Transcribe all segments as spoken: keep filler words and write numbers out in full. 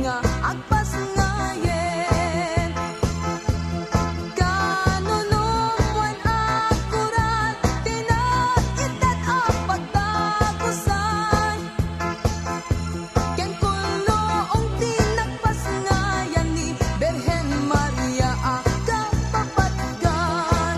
nga agpasngayen. Kanunum wen agkural ti naited a pagdagusan. Ken kulluong ti nagpasngayan ni Birhen Maria a kapapatgan.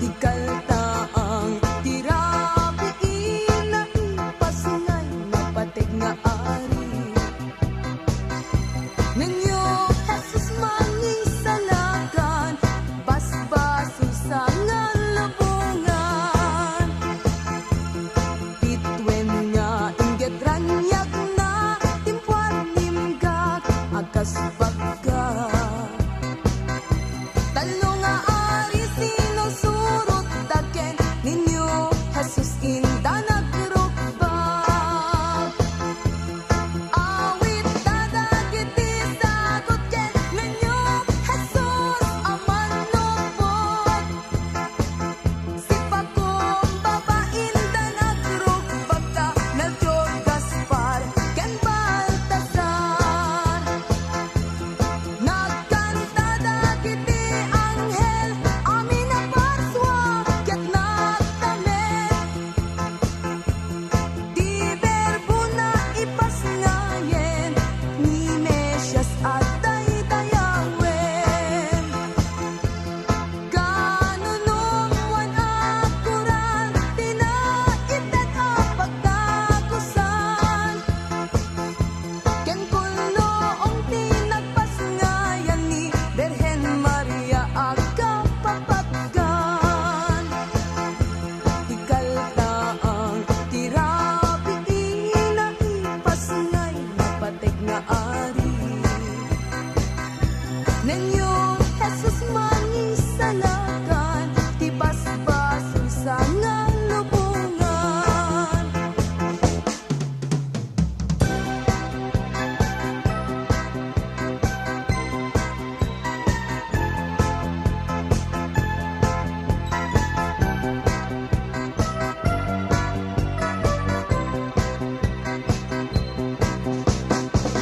Ikaltaang ti rabii na ipasngay napateg nga ari. Nenyo, Jesus, mangisalakan, basbasol sa nga lubongan. Bituen nga inggit raniagna, timpuar nimgak a kas bagga. Tallo nga ari sinusurot da ken nenyo, Jesus, inda nagrukbak. Awit ta dagiti sagut ken nenyo, Jesus a mannupot. Sipakumbaba inda nagrukbak da Melchor, Gaspar, ken Baltasar. Nagkanta dagiti anghel, amin a parsua ket nagtamet. Ti Berbona ipasngayen, ni Mesias a daydayawen. Kanunum wen agkural ti naited a pagdagusan. Ken kulluong ti nagpasngayan ni Birhen Maria a kapapatgan. Ikaltaang ti rabii na ipasngay napateg nga ari. Nenyo, Jesus, mangisalakan ti basbasol sa nga lubongan.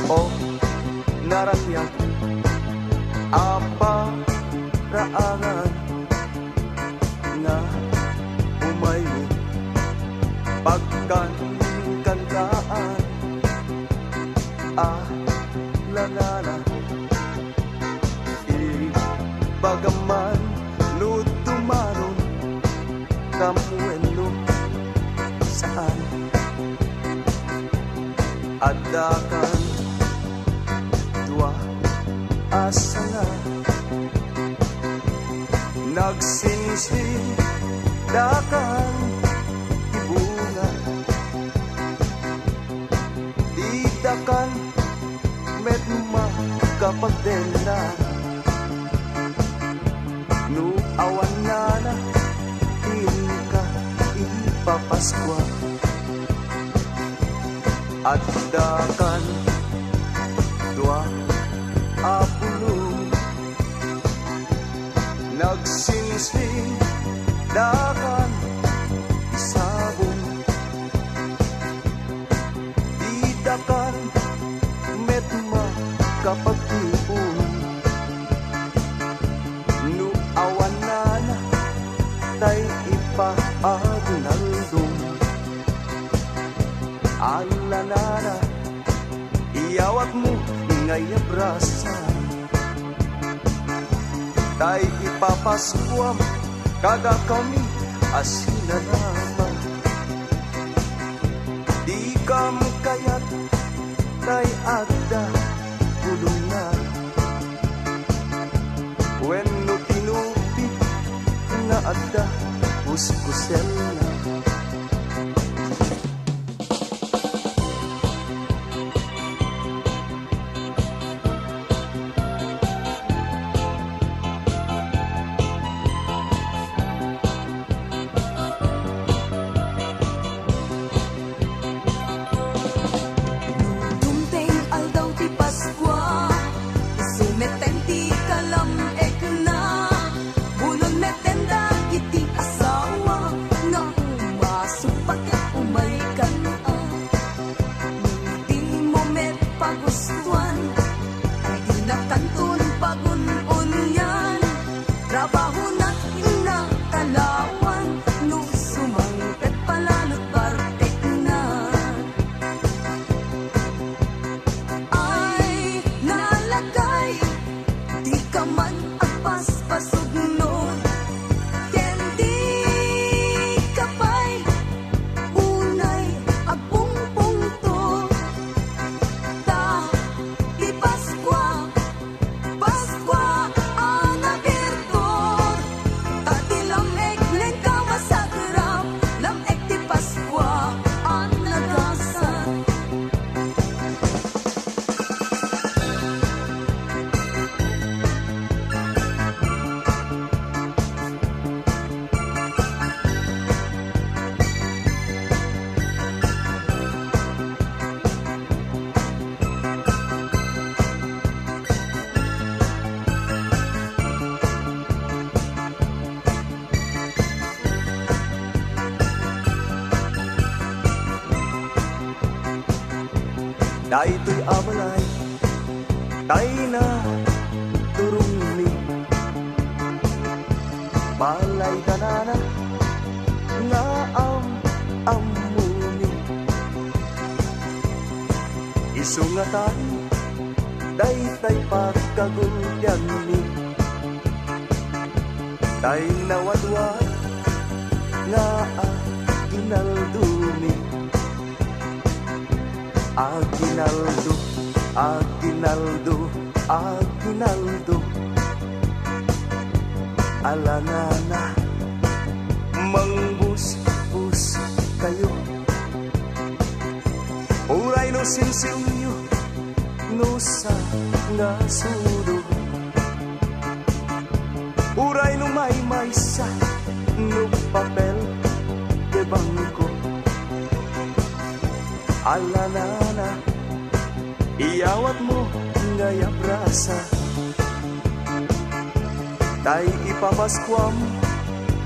O naraniag a paraangan nga umaymi pagkankantaan a lanana. Ibagam man no dumaron kam wenno saan. Addakan dua a sanga. Nagsinsindakan ti bunga. Didakan met makapagdengna. No awan nana, inka ipapaskua. Addakan dua a bulong. Nagsinsindakan isabong. Didakan met makapagtipon. No awan nana, tay ipa Aguinaldo. Ala nana, iyawatmo ngay a brasa. Tay ipapaskuam kadakami a sinanama. Dikam kayat tay adda pudongna wenno tinupi nga adda kuskuselna. Dumteng aldaw ti Paskua, isu metten ti kalam-ekna. Bulon metten dagiti asawa nga Pagustuan, ay di nakanton pagun-unyan. Trabaho na nakalawan, no sumangpet palalot bartek na. Ay, nalakay, di ka man agpaspasugno. Ken di ka pay unay agpungpungto. Ta ti Paskua, Paskua a nabirtuor. Ta ti lam-ek ken kamasagrak, lam-ek ti Paskua a nagasat. Daytoy a balay, tay na turongmi. Balay da nana nga am-ammoni. Isu nga tay, daytay pagkagultianmi. Tay nawadwad nga aginaldomi. Aginaldo, aginaldo, aginaldo. Ala nana, mangbusbos kayo. Uray no sinsinyo, no sa nga sudo. Uray no maymaysa, no papel de bangko. Ala nana, iyawatmo ngay a brasa. Tay ipapaskuam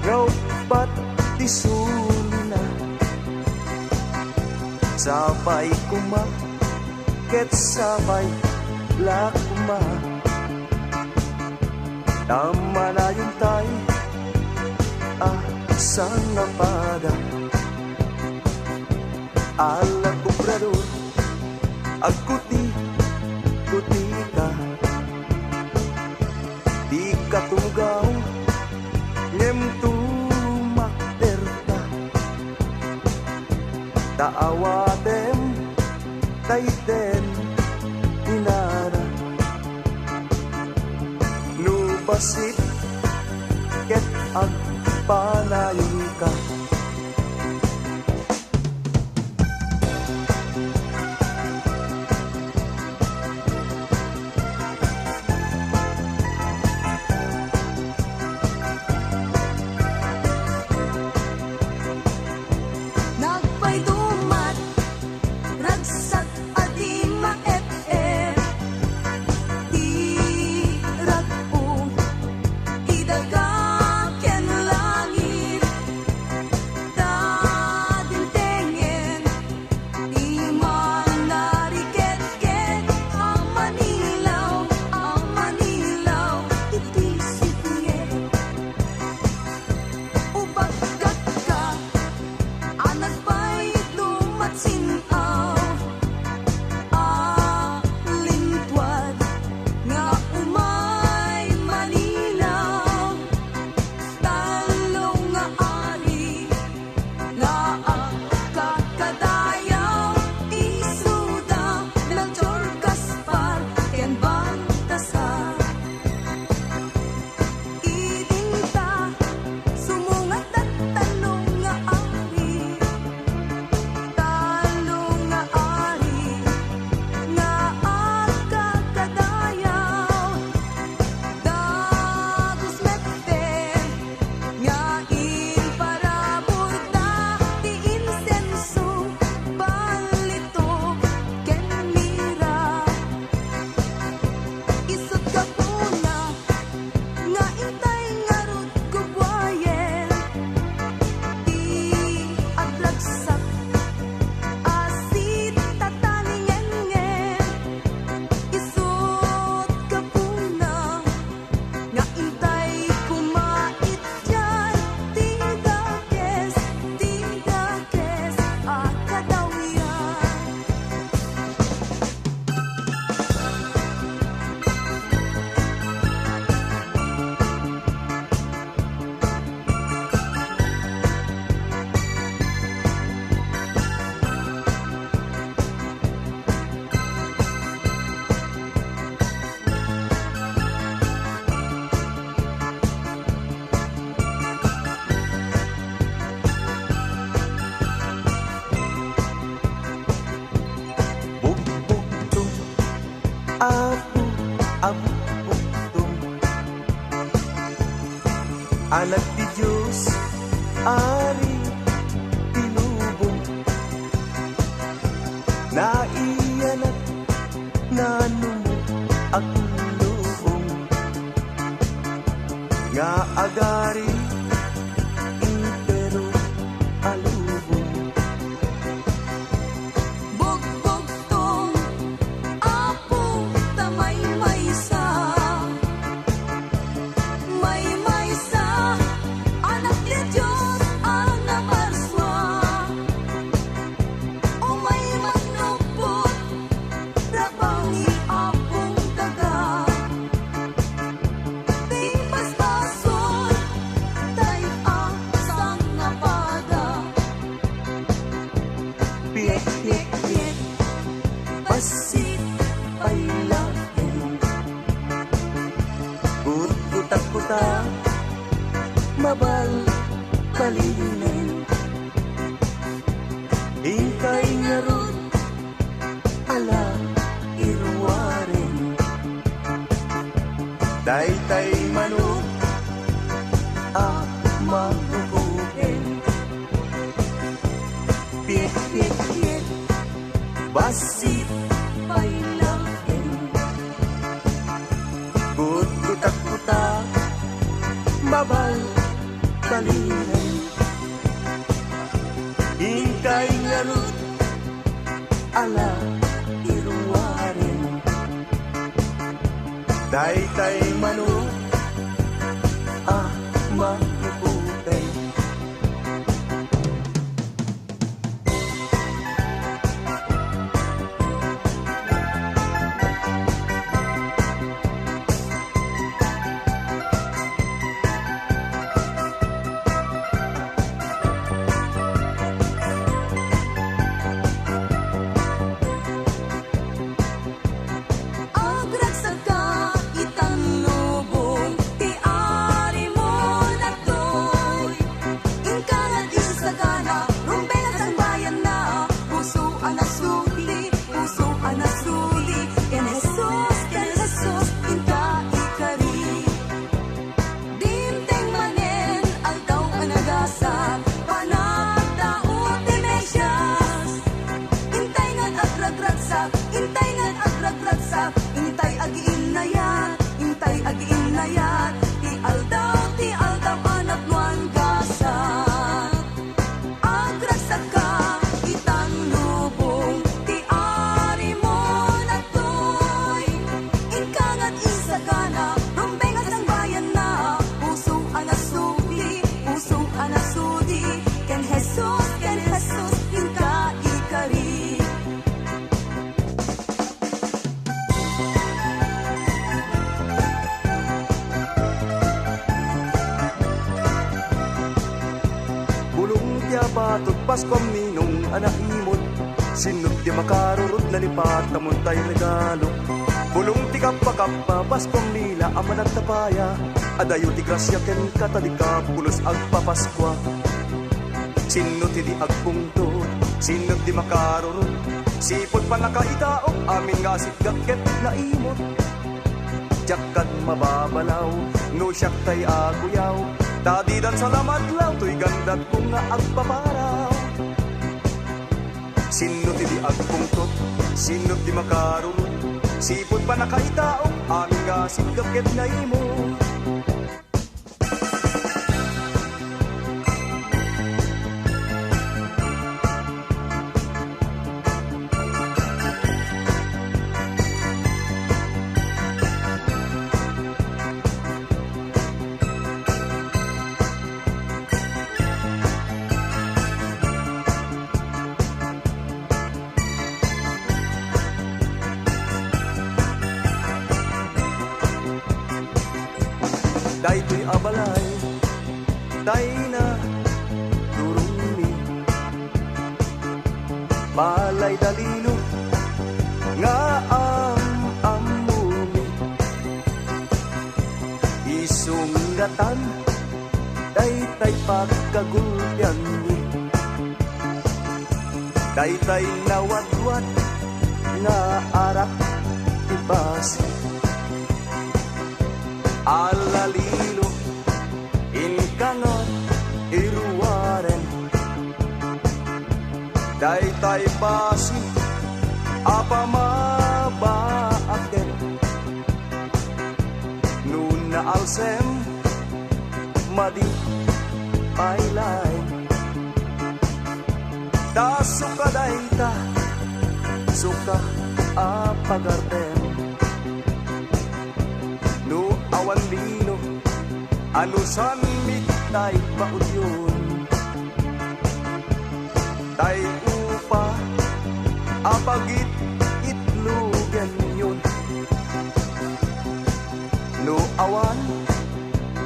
nga uppat ti sulina. Sapay koma ket sapay la koma. Ta manayontayo a sangapada. Ala kobrador, agkuti-kutika. Dika tugaw, ngem tumakderka. Ta awatem, dayten inana. No bassit ket agpanayonka. Nagpaydumat, ragsak a di maep-ep. Ti rag-o, idaga ken langit. Apo a bukbukto, Anak ti Dios, Ari ti lubong, naiyanak, nanumo a lubong, nga agari, entero a lubong. Bugbugtong, Apo ta maymaysa. Maymaysa, Anak ti Dios a naparsua. Umay mannukbot, rabaw ni Apong daga. Ti basbasol, tay a sangapada. Piek, piek, piek, bassit pay laeng. Kutkutak kuta, mabalbalinen. Inkay ngarud, ala iruaren. Daytay manok a magugupen. Piek, piek, piek, bassit pay laeng. Kutkutak kuta, mabalbalinen. Inkay ngarud, ala iruaren. Daytay manok a magugupen. Agragsakka itan lubong ti arimo nattoy. Inka nga insagana, rumbeng a sangbayanna, puso a nasudi, puso a nasudi, ken Jesus, ken Jesus, inka ikari. Dimteng manen aldaw a nagasat, panagtao ti Mesias. Intay ngan agragragsak, intay ngan agragragsak, intay agiinnayat, intay agiinnayat, ti aldaw, ti aldaw a napnoan gasat. Agragsakka itan lubong ti arimo nattoy. Inka ngan insagana, rumbeng a sangbayanna, puso a nasudi, puso a nasudi, ken Jesus, ken Jesus, inka ikari. Bulong ti apatot, Paskuam ninong a naimot. Sinno ti makarurod, nalipat a muntay regalo. Bulong ti kappa-kappa, Paskuam nila a managtapaya. Adayo ti grasia ken katalika, pulos agpapaskua. Sinno ti di agpungtot? Sinno ti makarurod? Sipud pannakaitaok, amin nga asitgak ket naimot. Diak kad mababalaw no siak tay aguyaw, ta didan salamat law toy gandatko nga agpaparaw. Sinno ti di agpungtot? Sinno ti makarurod? Sipud pannakaitaok, amin nga asitgak ket naimot. Daytoy a balay, tay na turongmi. Balay da Lino nga am-ammomi. Isu ngarud daytay pagkagulpianmi. Daytay nawadwad nga arak ti basi. Ala Lilo, inka nga iruaren. Daytay basi a pamabaaken. No naalsem, madi pay laeng. Ta suka dayta, suka a pagartem. No awan Lilo, anusanmi tay paudyon? Tay upa a pagit-itlogenyon. No awan,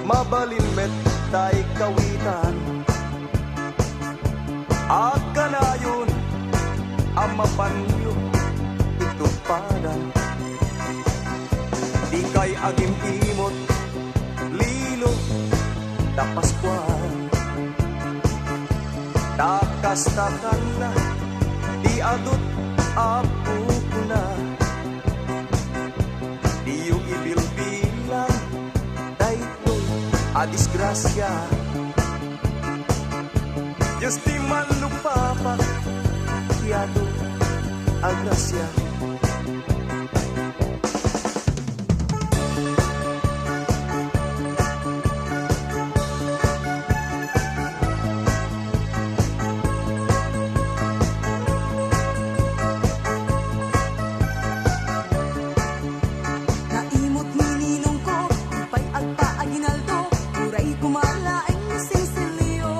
mabalin met tay kawitan. Agkanayon a mapanyo itupadan. Dikay agim-imot, Lilo, ta Paskual. Ta kasta kanna ti adut a pupuna. Diyo ibilbilang daytoy a disgrasia. Dios ti mannupapa ti adu a grasia. Naimot ni ninongko, di pay agpa-aginaldo, uray koma laeng ni Cecilio.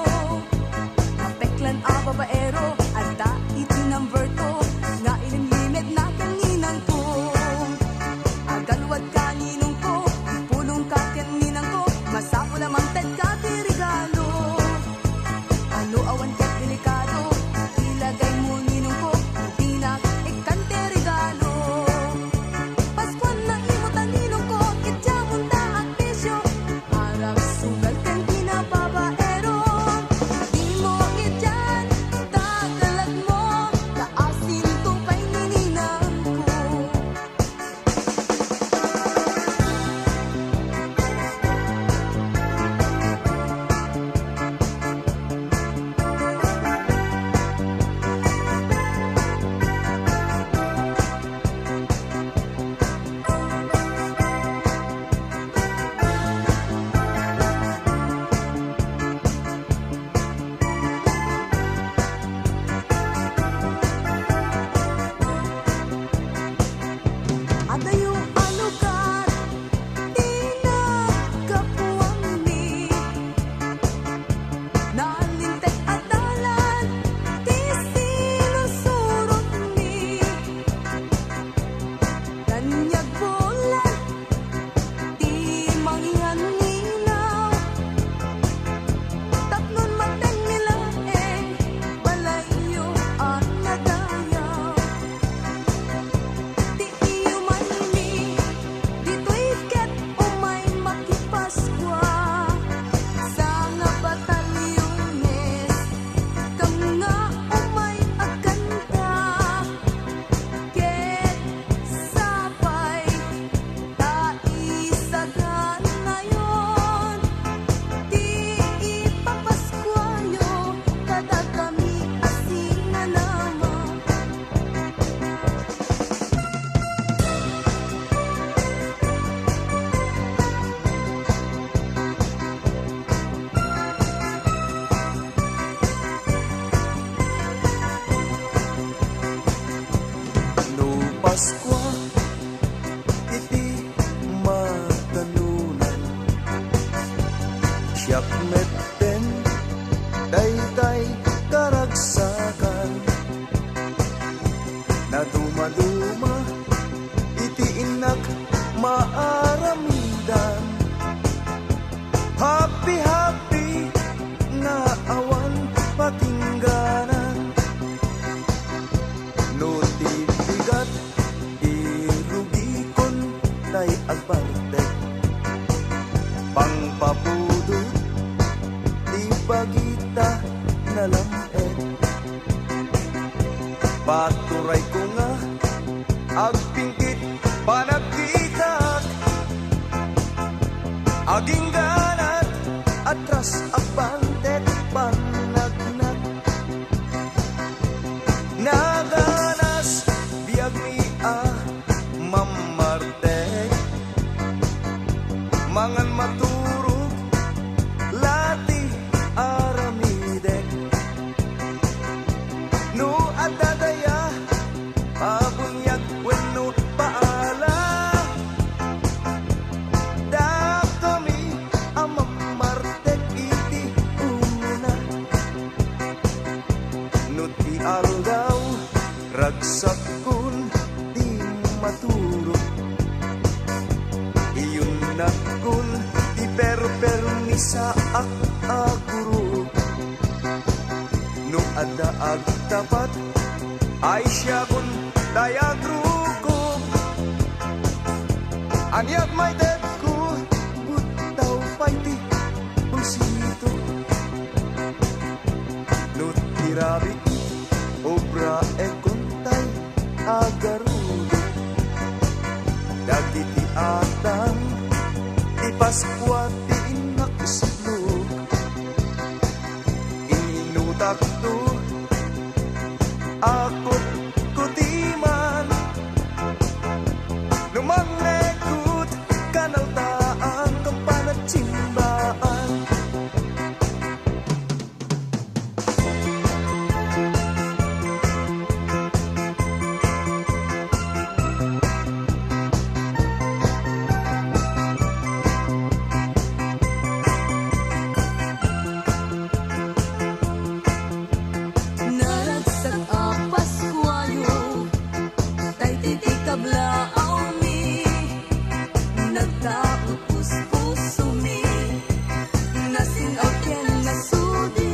Napeklan a babaero, adda iti number two, nga ilimlimetna ken ninangko. Agalwadka ninongko, ipulongka ken ninangko, masapul a mangtedka ti regalo. Ano awan ket delikado, ilagaymo ninongko, dinak ikkan ti regalo. Paskuan naimot a ninongko, ket diamonta agbisio. Arap sugal ken kinababaero, dimo idian, ta galagmo, ta asinto pay ni ninangko. Adayo a lugar ti naggapuami, nalinteg a dalan ti sinusurotmi. Kaniag bulan ti mangihaninaw, tapno matengmi laeng balayyo a nadayaw. Ti iyumanmi ditoy ket umay makipaskua, sanga batalyones, kam nga umay agkanta. Ket sapay ta isaganayon ti ipapaskuayo kadakami a sinanama. No Paskua iti makanunan, siak metten daytay karagsakan. Nadumaduma iti innak maaramidan. Happy, happy nga awan patingganan. No ti bigat, irugikon tay agbartek. Pangpapudot ti bagita nalam-et. Paturayko nga agpingkit Panagkitak, agingganat, atras a pantek, panagnak. Naganas, biagmi a mammartek. Mangan maturog, lati aramidek. No adda daya, a buniag wenno paala. Dakami a mammartek iti umuna. No ti aldaw, ragsakkon ti maturog. Iyunnakkon ti perpermisaak a guruk. No adda agtapat, ay siakon tay agrukop. Aniak maitedko, buttaw pay ti bulsito. No ti rabii, obraekon tay agarudok. Dagiti atang ti Paskua ti innak isluk. Inutakto, akutkutiman. No mangngekut, kanaltaan, kampana, tsimbaan. Naragsak a Paskuayo, daytoy ti kablaawmi, nagtaud puspusomi, nasing-aw ken nasudi.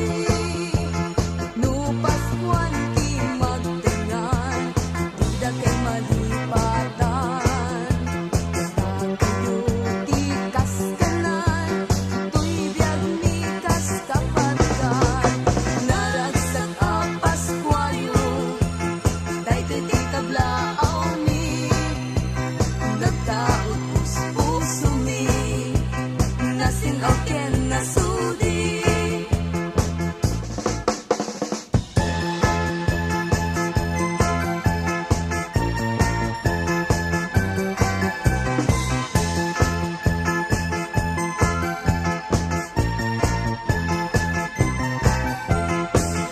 No Paskuan ti magtengngan, dida kay malipatan. Dakayo ti kaskanan, toy biagmi kas kapatgan. Naragsak a Paskuayo, daytoy ti kablaawmi. Nagtaud puspusomi, nasing-aw ken nasudi.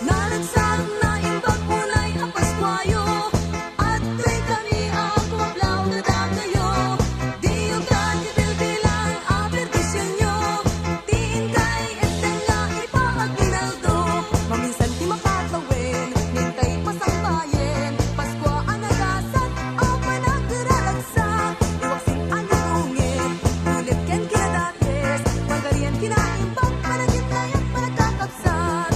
Naragsak, naimbag unay a Paskuayo. Adtoy kami a pumablaw kadakayo. Diyo kadi bilbilang a perdisionyo. Ti inkay eten nga ipaag inaldo. Maminsan ti makatawen, ngem tay pasangbayen. Paskua a nagasat, a panagraragsak. Iwaksin a nadungit, ulit ken kinadakes. Pagarian, kinaimbag, panagitnayat, panagkakabsat.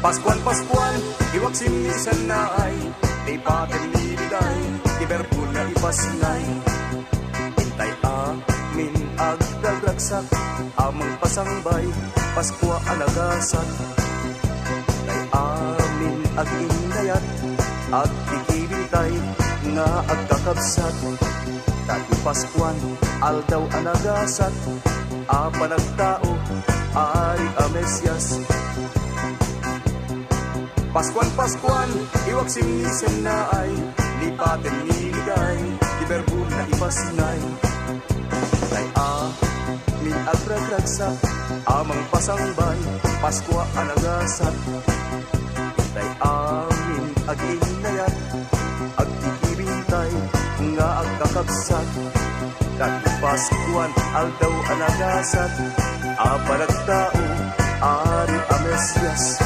Paskuan, Paskuan, iwaksin ni sannaay, ti paten ni Liday, ti berbona ipasngay. Intay amin agraragsak a mangpasangbay, Paskua a nagasat. Tay amin agiinnayat, agkikibintay nga agkakabsat. Ta ti Paskuan, aldaw a nagasat a panagtao, Ari a Mesias. Paskuan, Paskuan, iwaksin ni sennaay, ni paten ni Liday, ti berbona ipasngay. Tay amin agraragsak a mangpasangbay, Paskua a nagasat. Tay amin agiinnayat, agkikibintay nga agkakabsat. Dagiti Paskuan, aldaw a nagasat a panagtao, Ari a Mesias.